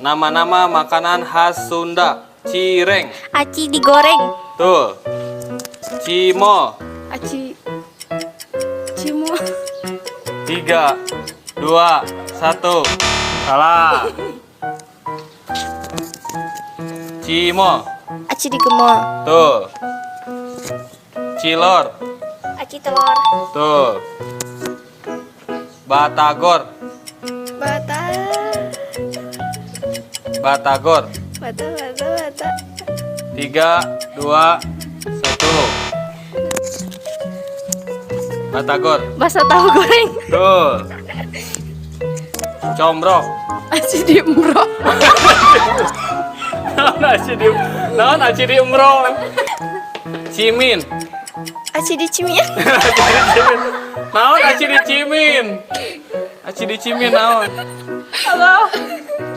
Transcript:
Nama-nama makanan khas Sunda. Cireng. Aci digoreng. Tuh. Cimol. Aci cimol. Tiga, dua, satu. Salah. Cimol. Aci digemol. Tuh. Cilor. Aci telur. Tuh. Batagor. Bata. Batagor. Bata bata bata. Tiga, dua, satu. Batagor. Basa tahu goreng. Tuh. Combrok. Aci diembrok. Naon aci di umroh? Cimin. Aci dicimian. Naon aci di cimin? Aci di cimin naon? Halo.